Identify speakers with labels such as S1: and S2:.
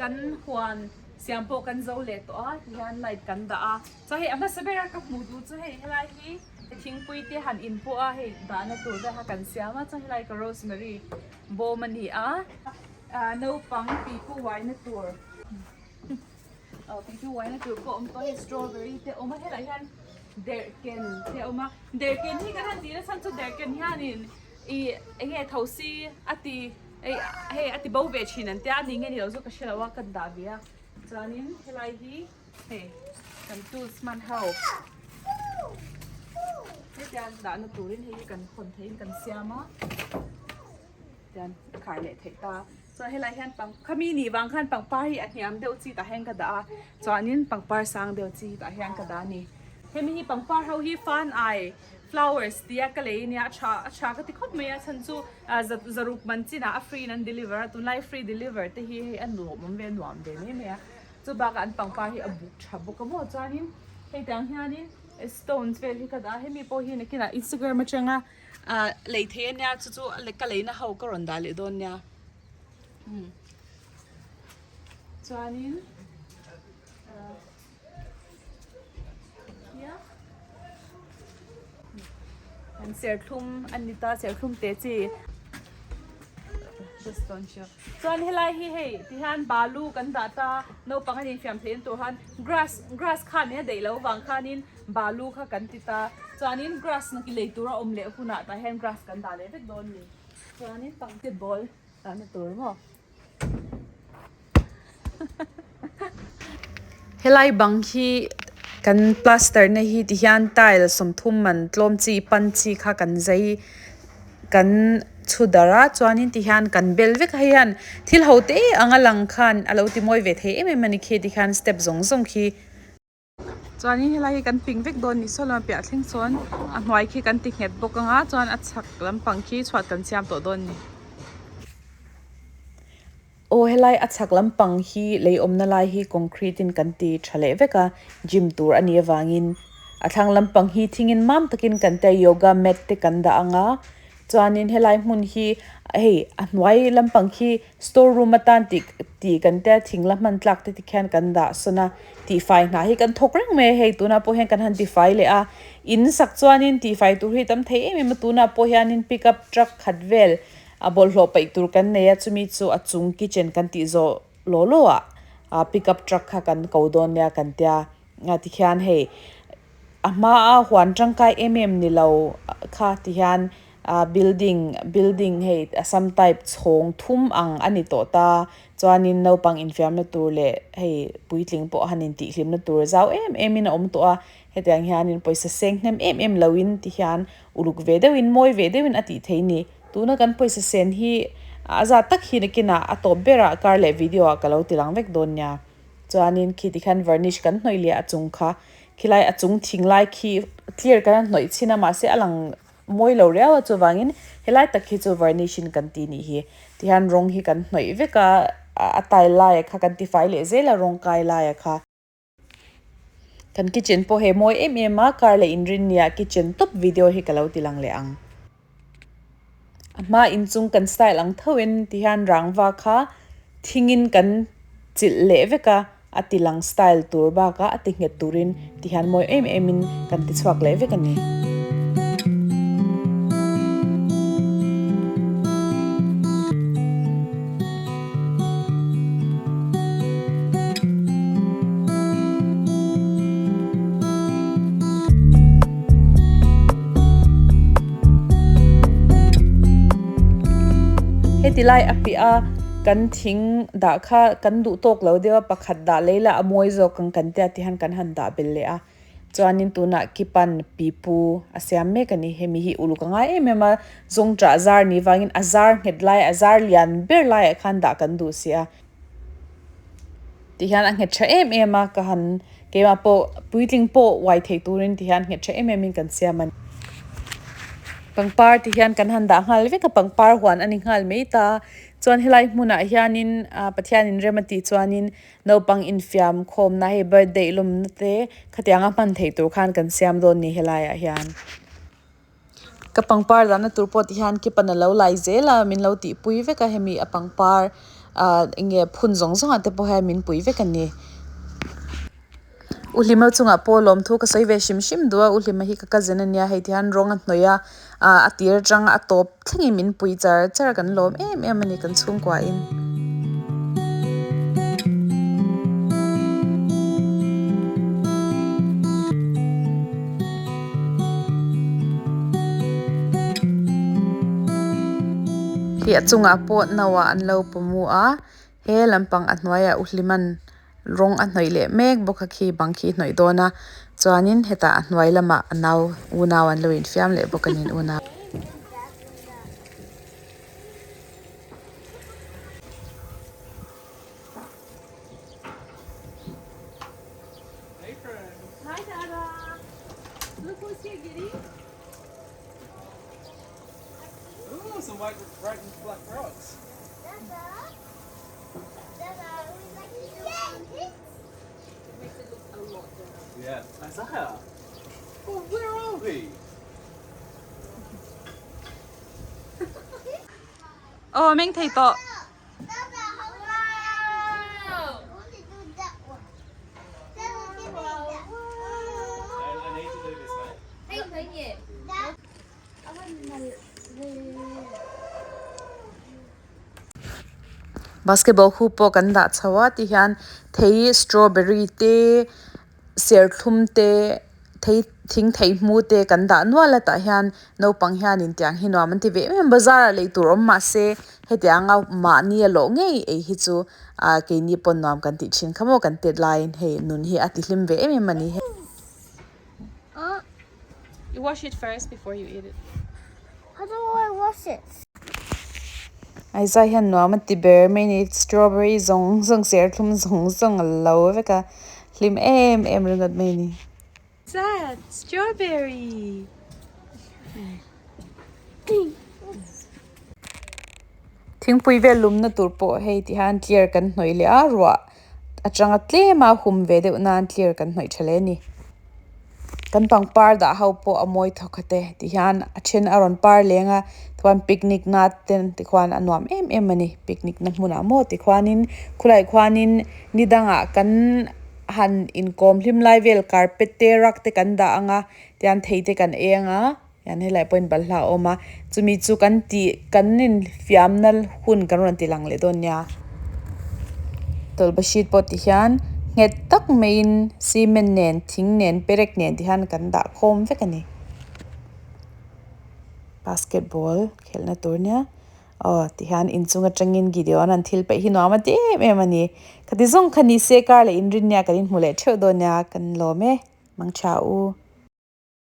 S1: Kan huan siam pawh kan zo leh tawh a tihian light kan dah a chuan hei a hmasa ber a ka hmuh duh chu hei helai hi thingpui te han in pawh a hei dahna tur vel kha kan siam a chuan helai ka rosemary bawm a ni a ah naupang pipu uaina tur aw pipu uaina tur pawh a awm tawh a hei strawberry te a awm a helaiah hian derhken te a awm a derhken hi kan han tih na chhan chu derhken hianin ih eng nge thosi a ti hei hei a ti bo ve thin an tia a ni nge ni lo chu ka hre lo a ka dah ve a chuanin helai hi hei kan tools hman ho hetiang dahna turin hei hi kan hawn theihin kan siam a tian a khai leh theih ta chuan helai hian pang khami nih vang khan pangpar hi a hniam deuh chi tah hian ka dah a chuanin pangpar sang deuh chi tah hian ka dah a ni hemi hi pangpar ho hi fan ai flowers tia ka lei ania a tha a tha ka ti khawp mai a chhan chu ah za zaruk man chinah a free in an deliver a tunlai free deliver te hi hei a nuam awm ve a nuam ve mai mai a chu bakah an pangpar hi a buk tha bawk a maw chuanin hei tiang hianin stones vel hi ka dah a hemi pawh hi nakinah instagram atanga ah lei thei ania chu chu ka leina ho ka rawn dah leh dawn nia chuanin ah. An serthlum a ni ta serthlum te chi chuan helai hi hei tihian balu kan dah ta naupang an infiam theih tur han grass grass khan in a daih loh avang khanin balu kha kan ti ta chuanin grass na ki lei tur a awm leh hunah tah hian grass kan dah leh vek dawn a ni chuanin basketball dahna tur maw.
S2: Helai bang hi kan plaster na hi ti hian tile sawmthum man tlawm chi pan chi kha kan zai kan chhu darh a chuanin ti hian kan bel vek a hei hian thil ho te anga lang khan a lo ti mawi ve thei em em a ni khi ti khian step zawng zawng khi.
S1: Chuanin helai hi kan ping vek dawn ni saw lama piah thleng sawn a hnuai khi kan ti nghet bawk anga chuan a chhak lampang khi chhuat kan siam tawh dawn a ni.
S2: Aw helai a chhak lampang hi lei awmna lai hi concrete in kan ti tha leh vek a gym tur a nih avangin a thlang lampang hi thingin mam takin kan tia yoga mat te kan dah anga chuanin helai hmun hi hei a hnuai lampang khi store room atan tih tih kan tia thing la hman tlak te tikhian kan dah sawn a tihfai hna hi kan thawk reng mai a hei tunah pawh hian kan han tifai leh a in sak chuanin tihfai tur hi tam thei em em a tunah pawh hianin pick up truck khat vel a bawlhhlawh paih tur kan nei a chumi chu a chung kitchen kan tih zawh law law ah ah pick up truck kha kan ko dawn nia kan tia tikhian hei a hmaa huan tangkai em em ni lo kha tihian ah building building hei assam type chhawng thum ang a ni tawh ta chuanin naupang infiamna tur leh hei puitling pawh han intihhlimna tur zau em em in a awm tawh a hetiang hianin pawisa seng hnem em em loin tihian uluk ve deuhin mawi ve deuhin a tih theih a ni tuna kan pawisa sen hi a zat tak hi nakinah a tawp berah kar leh video ah ka lo ti lang vek dawn nia chuanin khi tikhan varnish kan hnawih leh a chung kha. Khilai a chung thing lai khi clear kan han hnawih chhin a mahse a lang mawi lo riau a chuvangin helai tak hi chu varnish in kan ti nih hi tihian rawng hi kan hnawih vek a a tile lai kha kan tifai leh zel a rawng kai lai kha. Kan kitchen pawh hei mawi em em a car leh inrinnia kitchen tawp video hi ka lo ti lang leh ang. A hma inchung kan style ang thoin tihian rangva kha thingin kan chilh leh vek a a ti lang style tur bakah a ti nghet turin tihian mawi em em in kan ti chhuak leh vek a ni. Heti lai a piah a kan thing dah kha kan duh tawk lo deuh a pakhat dah lei lah a mawi zawk ang kan tia ti hian kan han dah belh leh a chuanin tunah kipan pipu a siam mek a ni hemi hi uluk a ngai em em a zawngṭah zar ni vangin a zar nghet lai a zar lian ber laiah khan dah kan duh si a. Ti hian a nghet tha em em a ka han keimah pawh puitling pawh uai thei turin ti hian nghet tha em em in kan siam a ni. Pangpar ti hian kan han dah nghal vek a pangpar huan a ni nghal mai ta chuan helai hmunah hianin ah Pathianin rem a tih chuanin naupang infiam khawmna hei birthday lawmna te khatianga hman theih tur khan kan siam dawn a ni helaiah hian. Ka pangpar dahna tur pawh ti hian kipan a lo lai zel a min lo tihpui vek a hemi a pangpar Ahh eng nge phun zawng zawng ah te pawh hian min pui vek a ni. U Hlima chungah pawh lawmthu ka sawi ve hrim hrim duh a, U Hlima hi ka cousin a nia hei ti hian rawng a hnawih a, ah a tir atang a tawp thlengin min pui char char a kan lawm em em a ni kan chhungkua in. Hi a chungah pawh no ah an lo pamu a, he lampang a hnuaiah U Hlima'n rawng a hnawih leh mek bawk a khi bang khi hnawih dawn a chuanin hetah a hnuai lamah a nau unau an lo infiam leh bawk a ni unau.
S3: Yeah, Isaiah. Well, where are we?
S1: Aw meng thei tawh.
S2: Basketball hoop pawh kan dah chho a ti hian thei strawberry te serthlum te thei thing thei hmu te kan dah nual a tah hian naupang hianin tiang hi nuam an ti ve em em bazar ah lei tur awm mahse hetianga mahni a lawh ngei ei hi chu ah keini pawn nuam kan tih thin kha maw kan tet laiin hei nun hi a ti hlim ve em em a ni.
S1: You wash it first before you eat it.
S4: How do I wash it?
S2: Aiza hian nuam a ti ber mai ni strawberry zawng zawng serthlum zawng zawng a lo vek a hlim em em ringawt mai ni.
S1: Sad strawberry.
S2: Thingpui vel lumna tur pawh hei ti hian clear kan hnawih leh a ruah atanga tlema hum ve deuh nan clear kan hnawih tha hle a ni. Kan pangpar dah ho pawh a mawi thawk khat e ti hian a then a rawn par leng a chuan picnic na te tikhuan a nuam em em a ni picnic na hmunah maw tikhuanin khulai khuanin ni dangah kan han inkawm hlim lai vel carpet te rug te kan dah ang a tian thei te kan ei ang a. Hian helai pawhin balhla a awm a chumi chu kan tih kan infiamna hun kan rawn ti lang leh dawn nia tawlhpahrit pawh ti hian nghet tak maiin cement nen thing nen perek nen ti hian kan dah khawm vek a ni basketball khelhna tur nia aw ti hian inchung atangin Gideon an thil peih hi nuam a ti em em a ni khati zawng kha ni se kar leh inrin nia kan inhmu leh theuh dawn nia kan lawm e mangtha u.